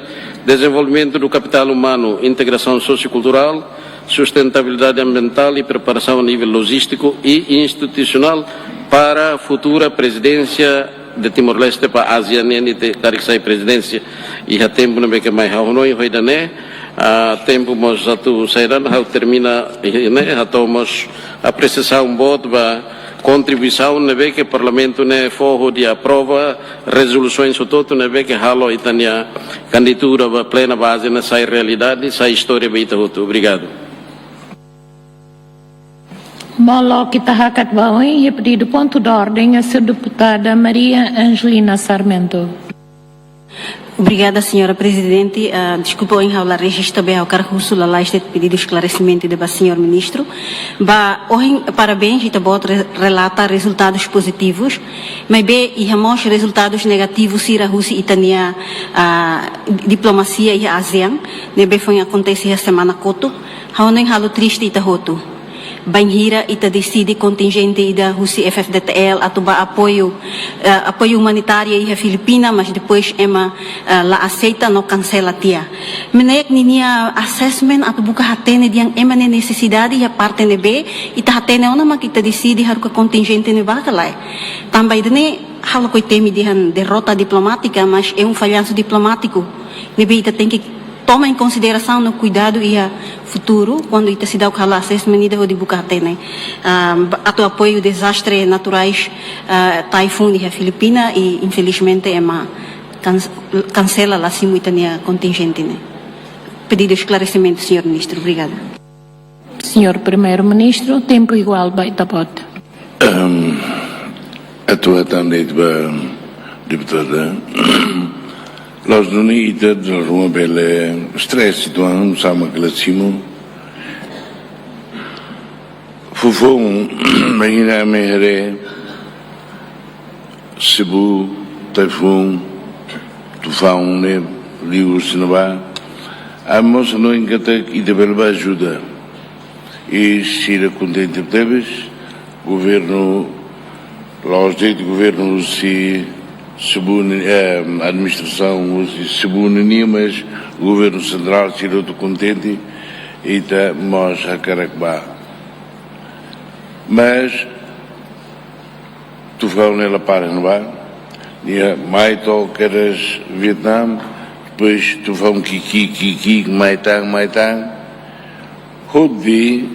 dezenvolvimentu do kapitál umanu, integrasaun sosiokulturál, sustentabilidade ambientál i preparasaun a nivel lojístiku i institusionál para futura prezidénsia de Timor-Leste ba ASEAN nian, ita karik sai prezidénsia iha tempu ne'ebé ke mai. Ha'u hanoin ho ida-ne'e, ah, tempu mós atu sai dan, ha'u termina ne'e, hato'o mós apresiasaun boot ba kontribuisaun ne'ebé ke Parlamentu ne'e fó hodi aprova rezolusaun hotu-hotu ne'ebé ke halo ita-nia kandidatura ba plena baze ne'e sai realidade, sai istória ba ita hotu. Obrigadu. Molok ita hakat ba oin iha pedidu pontu de ordem, a senhora deputada Maria Angelina Sarmento. Obrigada, senhora Prezidente. Ah, deskulpa, ohin ha'u la rejista, be ha'u hakarak husu lalais de'it pedidu esklaresimentu ida ba señór ministru. Ba, ohin, parabéns, ita-boot re-, relata rezultadus pozitivus. Maibé, iha mós rezultadus negativus sira husi ita-nia, ah, diplomasia iha ASEAN, ne'ebé foin akontese iha semana kotuk. Ha'u hanoin halo triste ita hotu. Bainhira ita deside kontinjente ida husi F F D T L atu ba apoiu, eh, apoiu umanitária iha Filipina, mas depois ema, eh, la aseita no kansela tiha. Mene'ek ninia assessment atu buka hatene dehan ema nia nesesidade iha parte ne'ebé, ita hatene ona mak ita deside haruka kontinjente ne'ebá ka lae. Tanba ida-ne'e, ha'u lakohi temi dehan derrota diplomática, mas é um falhanço diplomático. Ne'ebé ita tenke toma em consideração no kuidadu iha futuru, kuandu ita seidauk halo assessment ida hodi buka hatene. Ah, atu apoiu dezastre naturais, ah, taifun iha Filipina i, infelizmente, ema kans-, kansela la simu ita-nia kontinjente ne'e. Pedidu esklaresimentu, señór ministru. Obrigada. Señór Primeiru-Ministru, tempu iguál ba ita-boot. Ehm, atu hatán de'it ba deputada. La'ós duni ita dala ruma bele stress, ita-nia oan sama ke la simu. Foufoun, imajina ami haree Cebu, taifun, tufaun ne'e liu husi ne'ebá. Ami mós hanoin katak ita bele ba ajuda. I sira kontente tebes, governu, la'ós de'it governu husi Cebu ni-, eh, administrasaun husi Cebu nian, mas governu sentrál sira hotu kontente, ita mós hakarak ba. Mas tufaun ne'e la para iha ne'ebá. Nia mai to'o kedas Vietnam, depois tufaun Kiki, Kiki, mai tan, mai tan. Hodi,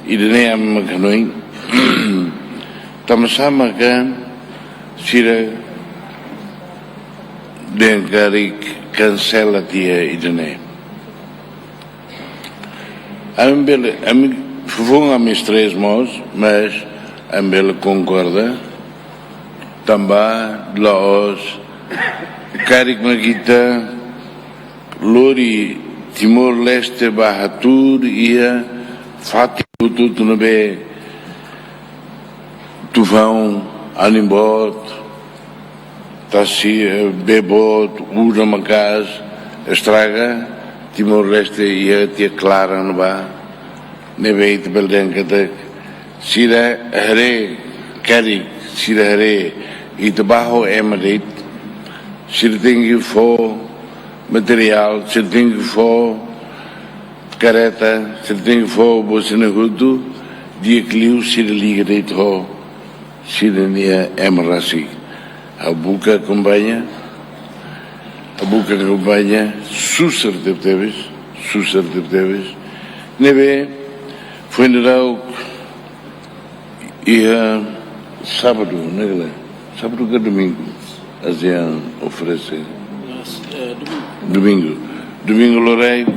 ida-ne'e ami mak hanoin. Tanba sá maka sira dehan karik kansela tiha ida-ne'e. Ami bele, ami, foufoun ami stress mós, mas ami bele konkorda. Tanba la'ós karik mak ita lori Timor-Leste ba hatuur iha fatin hotu-hotu ne'ebé tufaun, anin boot, tasi, eh, bee boot, udan maka'as, estraga Timor-Leste iha tiha klaran ne'ebá. Ne'ebé ita bele dehan katak sira haree, karik sira haree ita ba ho ema de'it, sira tenke fó materiál, sira tenke fó kareta, sira tenke fó buat sira-ne'e hotu, di'ak liu sira liga de'it ho sira-nia ema rasik. Ha'u buka akompaña, ha'u buka akompaña, susar tebetebes, susar tebetebes. Ne'ebé, foin daudauk iha sábadu, ne'e ka lae? Sábadu ka domingu, ASEAN oferese. Domingu. Domingu loraik,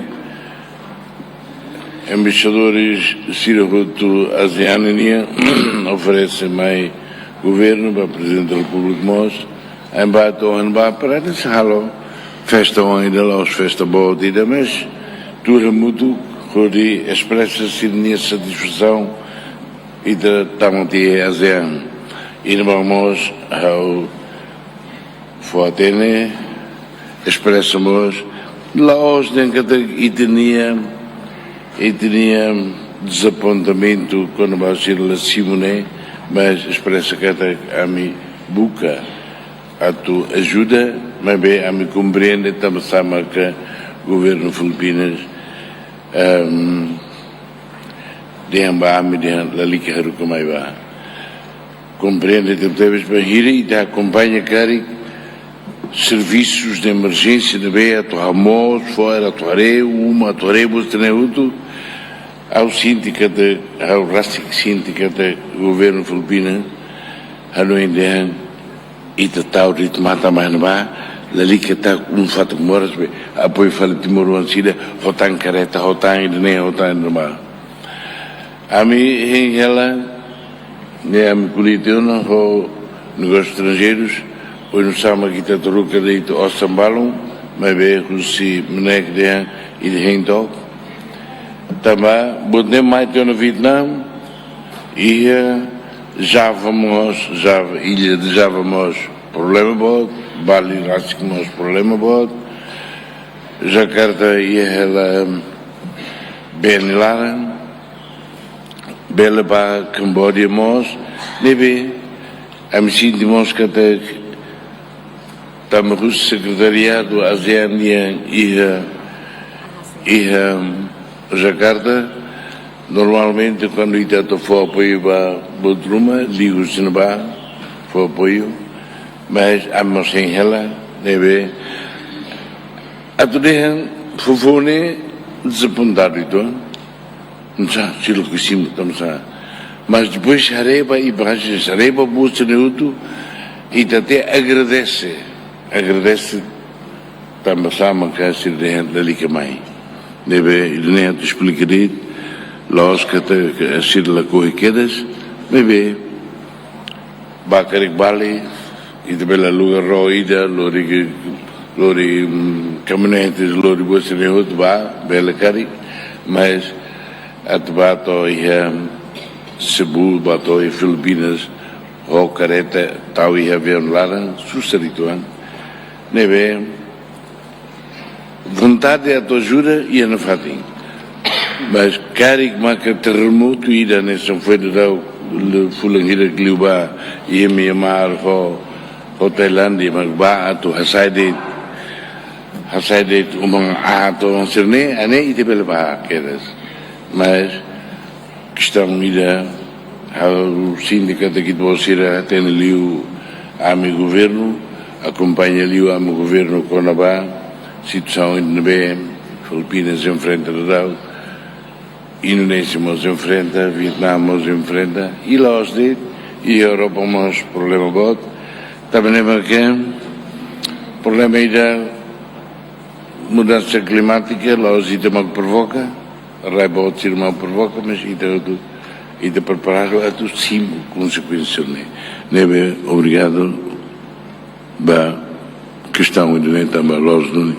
embaixadores sira hotu ASEAN nian oferese mai governu ba Prezidente da Repúblika mós. Ema atu ohin ba para atu halo festa oan ida, la'ós festa boot ida, mas tuur hamutuk hodi espresa sira-nia satisfasaun ita tama tiha ASEAN. I ne'ebá mós ha'u fó-hatene, espresa mós, la'ós dehan katak ita-nia, ita-nia dezapontamentu kona-ba sira la simu ne'e, mas espresa katak ami buka atu ajuda, maibé ami komprende tanba sá maka governu Filipinas Ehm, dehan ba ami dehan lalika haruka mai ba. Komprende tebes bainhira ita akompaña karik servisus de emerjénsia ne'ebé atu hamoos, fora atu haree uma, atu haree buat sira-ne'e hotu. Ha'u sente katak, ha'u rasik sente katak governu Filipina hanoin dehan ita tau de'it matan mai ne'ebá, lalika ita un fatuk moras be, apoiu fali timoroan sira, hotan kareta, hotan ida-ne'e, hotan ida-ne'ebá. Ami hein hela, ne'e ami ko'alia tiha ona ho negósius estranjeirus, oinsá mak ita troka de'it osan balun, maibé husi MNEK dehan ita hein took. Tanba, buat ne'e mai tiha ona Vietnam, iha Java mós, Java, illa de Java mós problema boot, Bali rasik mós problema boot, Jakarta iha hela been laran, bele ba Kamboja mós, ne'ebé ami sente mós katak tanba husi sekretariadu ASEAN nian iha, iha Jakarta, normalmente kuandu ita atu fó apoiu ba buat ruma, liga husi ne'ebá, fó apoiu, mas ami mós hein hela, ne'ebé atu dehan foufoun ne'e dezapontadu uitoan. Nusá, sira la konsege tanba sá. Mas depois haree ba imajen, haree ba buat sira-ne'e hotu, ita até agradese, agradese tanba sá maka sira dehan lalika mai. Ne'ebé, ida-ne'e atu esplika de'it, la'ós katak sira lakohi kedas, ne'ebé, ba karik Bali, ita bele aluga ró ida, lori, lori, mm, kamionetes, lori buat sira-ne'e hotu ba, bele karik, mas atu ba to'o iha Cebu, ba to'o iha Filipinas, ho kareta, tau iha aviaun laran, susar uitoan. Ne'ebé, vontade atu ajuda iha nafatin. Mas karik maka terremotu ida hanesan foin daudaun fulan hirak liubá iha Myanmar ho, ho Tailándia, mak ba atu hasai de'it, hasai de'it uma aat ho sira-ne'e, ne'e ita bele ba kedas. Mas kestaun ida, ha'u sente katak ita-boot sira hatene liu ami governu, akompaña liu ami governu kona-ba situasaun ne'ebé Filipinas enfrenta daudaun, Indonézia mós enfrenta, Vietnam mós enfrenta, i la'ós de'it, i Europa mós problema boot, tanba ne'e mak problema ida mudansa klimátika, la'ós ita mak provoka, rai boot sira mak provoka, mas ita atu, ita preparadu atu simu konsekuénsia ne'e. Ne'ebé, obrigadu ba kestaun ida-ne'e tanba loos duni.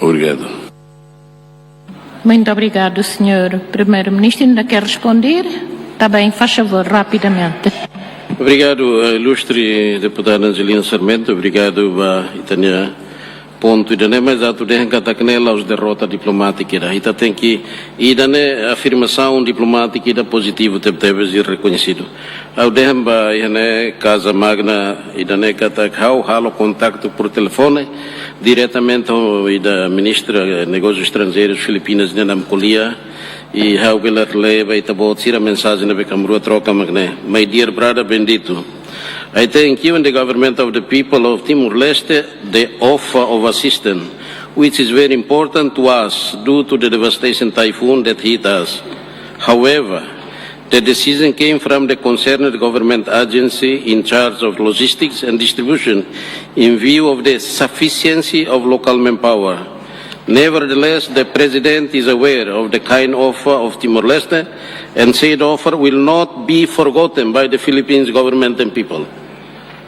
Obrigadu. Muito obrigado, senhor Primeiro-Ministro. Ainda quer responder? Está bem, faz favor, rapidamente. Obrigadu, eh, ilustre deputada Angelina Sarmento. Obrigadu ba ita-nia pontu ida-ne'e, mas atu dehan katak ne'e la'ós derrota diplomátika ida. Ita tenke, ida-ne'e afirmasaun diplomátika ida pozitivu tebetebes i rekoñesidu. Ha'u dehan ba iha ne'e Casa Magna ida-ne'e katak ha'u halo kontaktu por telefone diretamente ho ida Ministra Negósius Estranjeirus Filipinas nian, ami ko'alia, i ha'u bele leba ita-boot sira mensajen ne'ebé ami rua troka mak ne'e. My dear brother Bendito, I thank you and the government of the people of Timor-Leste the offer of assistance, which is very important to us due to the devastation typhoon that hit us. However, the decision came from the concerned government agency in charge of logistics and distribution in view of the sufficiency of local manpower. Nevertheless, the President is aware of the kind offer of Timor-Leste and said offer will not be forgotten by the Philippines government and people.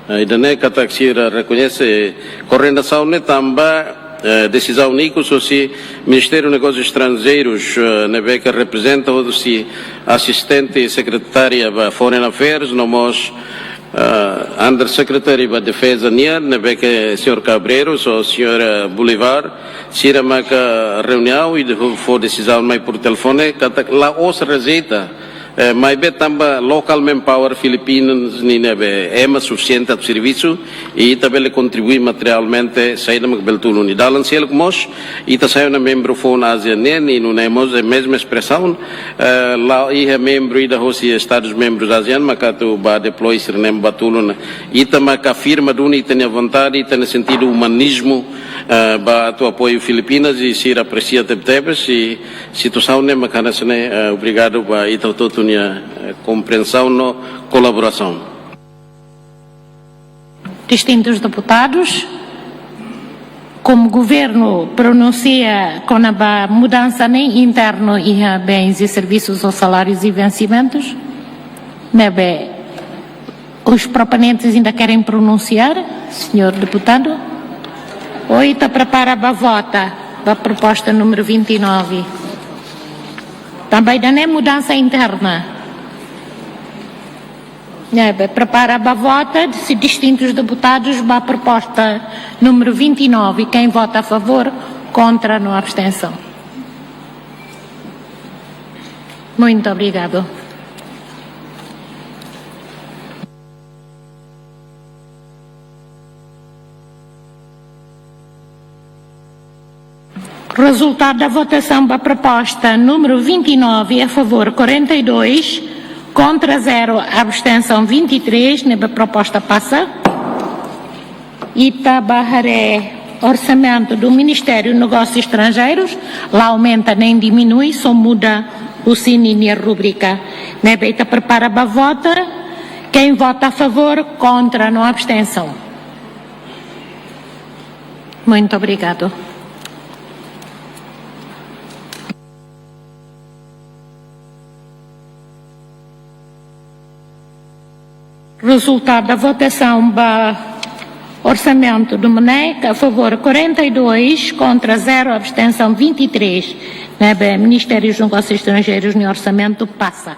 Eh, ida-ne'e katak sira rekoñese koordenasaun ne'e tanba, eh, desizaun ikus husi Ministériu Negósius Estranjeirus, eh, ne'ebé ke reprezenta husi asistente sekretária ba Foreign Affairs, no mós, eh, Under Secretary ba Defeza nian, ne'ebé ke señór Cabreiros ho señora Bolivar, sira maka reuniaun i de-, fó desizaun mai por telefone, katak la'ós rejeita Eh, maibé tanba local manpower Filipinas nian ne'ebé ema sufisiente atu servisu, i ita bele kontribui materialmente, saida mak bele tulun. I dalan seluk mós, ita sai ona membru foun ASEAN nian, i nune'e mós é mesma espresaun, eh, la'ós iha membru ida hosi Estadus membrus ASEAN maka atu bá deploy sira-ne'e bá tulun. Ita maka afirma duni ita-nia vontade, ita-nia sentidu umanizmu, eh, bá atu apoiu Filipinas, i sira apresia tebetebes, i situasaun ne'e maka hanesan ne'e, eh, obrigadu ba ita hotu-hotu nia, eh, komprensaun no kolaborasaun. Distintus deputadus, como governo pronuncia kona-ba mudansa ne'e internu iha bens e serviços ou salários e vencimentos, ne'ebé os proponentes ainda querem pronunciar, senhor deputado? Ou ita prepara ba vota ba proposta número vinte e nove? Tanba ida-ne'e mudansa interna. Ne'ebé prepara ba vota, se distintus deputadus, ba proposta número vinte e nove. Quem vota a favor, contra, no abstenção. Muito obrigado. Resultado da votação ba proposta número vinte e nove, a favor quarenta e dois, contra zero, abstenção vinte e três, ne'ebé proposta pasa. Ita bá haree orsamentu do Ministério de Negócios Estrangeiros, la aumenta nem diminui, só muda husi ninia rubrika. Ne'ebé ita prepara ba vota, quem vota a favor, contra, no abstenção. Muito obrigado. Resultado da votação ba orsamentu do MNEK, a favor quarenta e dois, contra zero, abstenção vinte e três. Ne'ebé Ministério dos Negócios Estrangeiros nia orsamentu pasa.